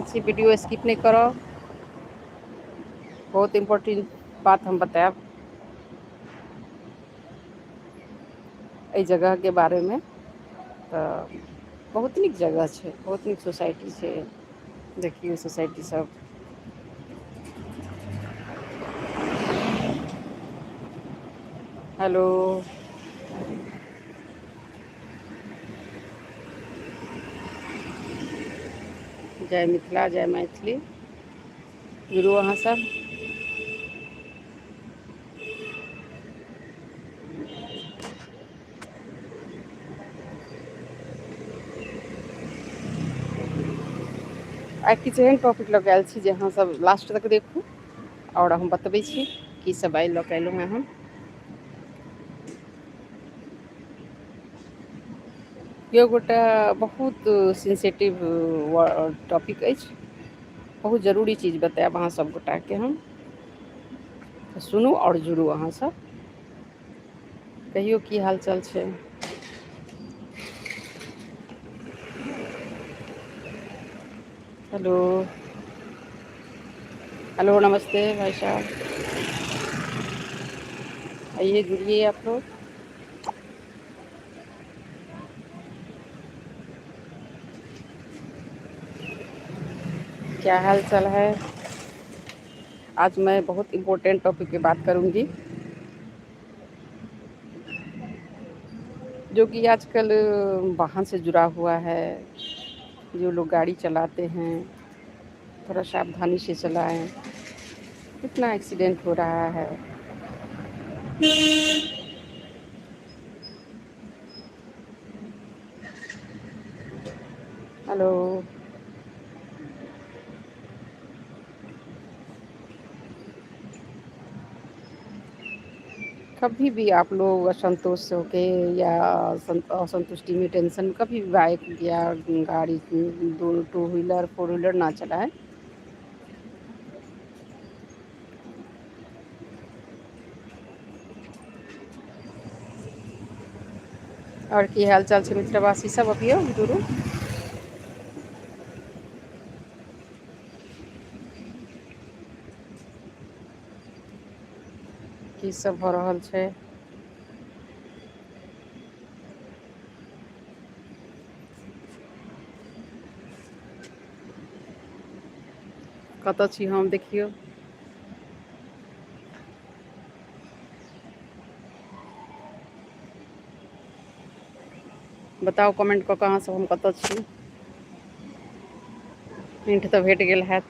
छी। Video skip नहि करब, बहुत इम्पोर्टेंट बात हम बतायब एहि जगहके बारेमे। तऽ बहुत नीक जगह छै, बहुत नीक सोसाइटी छै। देखियौ सोसाइटी सब। हेलो, जय मिथिला, जय मैथिली। जुड़ू अहाँ सब। आइ किछु एहन टॉपिक लऽ कऽ आयल छी जे अहाँ सब लास्ट तक देखू आओर हम बतबै छी की सब आइ लऽ कऽ एलहुँ हेँ हम। केओ गोटा बहुत सेंसिटिव टॉपिक अछि, बहुत जरूरी चीज बतायब अहाँ सब गोटाके हम। तऽ सुनू आओर जुड़ू अहाँ सब। कहियौ की हाल चाल छै? हेलो हेलो, नमस्ते भाई साहब, आइए जुड़िए आप लोग। क्या हाल चाल है? आज मैं बहुत इम्पोर्टेंट टॉपिक पे बात करूंगी, जो कि आजकल वाहन से जुड़ा हुआ है। जो लोग गाड़ी चलाते हैं थोड़ा सावधानी से चलाएं, कितना एक्सीडेंट हो रहा है। हेलो, कभी भी आप लोग असंतोष होके या असंतुष्टि में टेंशन कभी भी बाइक या गाड़ी दो टू व्हीलर फोर व्हीलर ना चलाएं। और की हाल चाल छै मित्रवासी सब? अबियौ जुड़ू। की सब भऽ रहल छै? कतऽ छी हम देखियौ। बताउ कमेंट कऽ कऽ अहाँ सब हम कतऽ छी। हिंट तऽ भेट गेल हैत।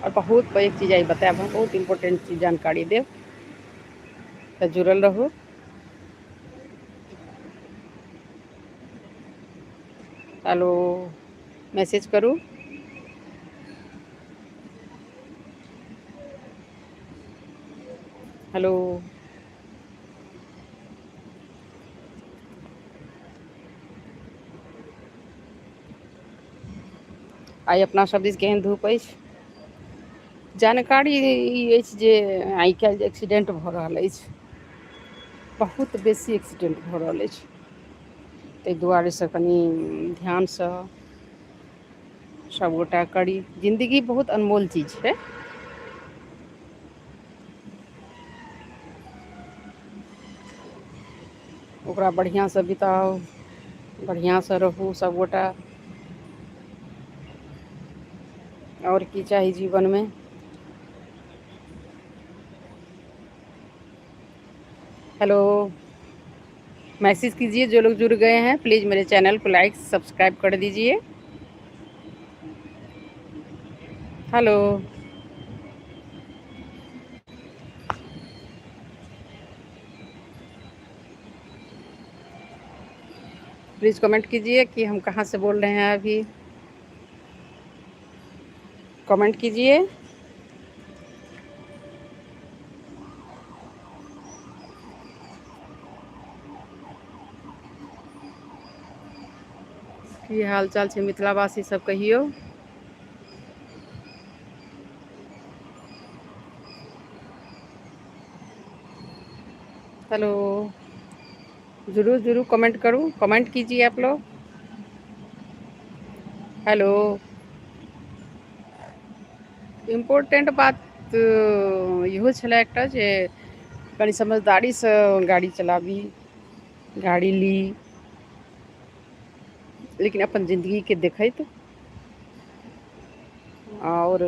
और बहुत पैघ चीज आइ बतायब हम, बहुत इम्पोर्टेंट चीज जानकारी देब, तऽ जुड़ल रहू। हेलो, मैसेज करू। हेलो, आइ अपना सब दिस केहन धूप अछि? जानकारी ई अछि जे आइ काल्हि एक्सीडेंट भऽ रहल अछि, बहुत बेसी एक्सीडेंट भऽ रहल अछि, ताहि दुआरेसँ कनि ध्यानसँ सबगोटा करी। जिन्दगी बहुत अनमोल चीज छै। ओकरा बढ़िआँसँ बिताउ, बढ़िआँसँ रहू सबगोटा। और की चाही जीवनमे? हेलो, मैसेज कीजिए जो लोग जुड़ गए हैं, प्लीज़ मेरे चैनल को लाइक सब्सक्राइब कर दीजिए। हेलो, प्लीज़ कमेंट कीजिए कि हम कहाँ से बोल रहे हैं अभी। कमेंट कीजिए। की हाल चाल छै मिथिलावासी सब कहियौ। हेलो, जरूर जरूर कमेंट करूँ, कमेंट कीजिए आप लोग। हेलो। इम्पोर्टेंट बात इहो छलए एकटा जे कनि समझदारीसँ गाड़ी चलाबी, गाड़ी ली, लेकिन अपन जिन्दगीके देखैत। आओर